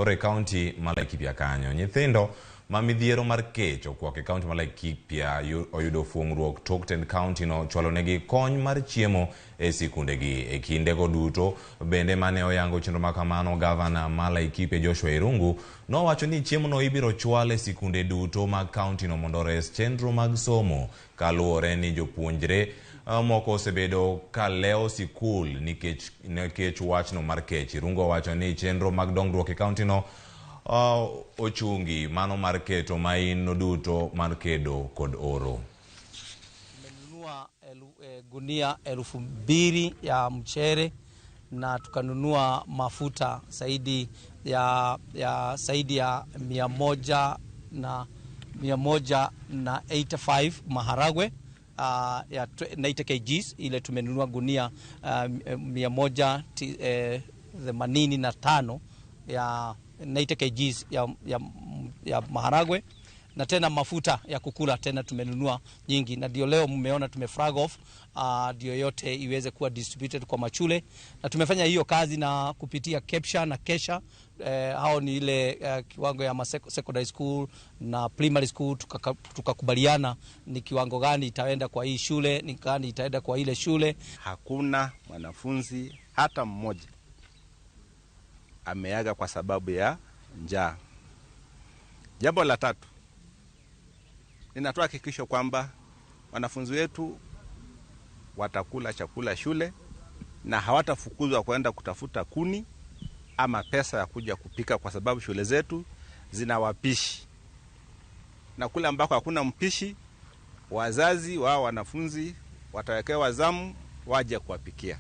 Koro e kaunti ma Laikipia kanyo, nyithindo ma midhiero mar kech okwako e kaunti ma Laikipia oyudo fuong'ruok tok tend kaunti no chwalo negi kony mar chiemo e sikundegi. E kindego duto bende mane oyango chenro ma kamano, gavana ma Laikipia Joshua Irungu nowacho ni chiemo no ibiro chwal e sikunde duto mag kaunti no mondo ores chenro mag somo kaluwore ni jopuonjre moko osebedo ka lewo sikul nikech wachno mar kech. Irungu owacho ni chenro mag dongruok e kaunti no ochungi mano mar keto maino duto mar kedo kod oro. Tumenunua gunia 2000 ya mchere na tukanunua mafuta zaidi ya mia moja na mia moja na 85 maharagwe ya 90 kgs. Ile tumenunua gunia mia moja themanini na tano ya 90 kgs ya maharagwe, na tena mafuta ya kukula tena tumenunua nyingi, na ndio leo mmeona tume flag off, ndio yote iweze kuwa distributed kwa mashule. Na tumefanya hiyo kazi na kupitia KEPSHA na KESHA, hao ni ile kiwango ya secondary school na primary school, tukakubaliana ni kiwango gani itaenda kwa hii shule, ni gani itaenda kwa ile shule. Hakuna mwanafunzi hata mmoja ameaga kwa sababu ya njaa. Jambo la tatu, ninatoa hakikisho kwamba wanafunzi wetu watakula chakula shule na hawatafukuzwa kwenda kutafuta kuni ama pesa ya kuja kupika, kwa sababu shule zetu zina wapishi, na kule ambako hakuna mpishi, wazazi wao wanafunzi watawekewa zamu waje kuwapikia.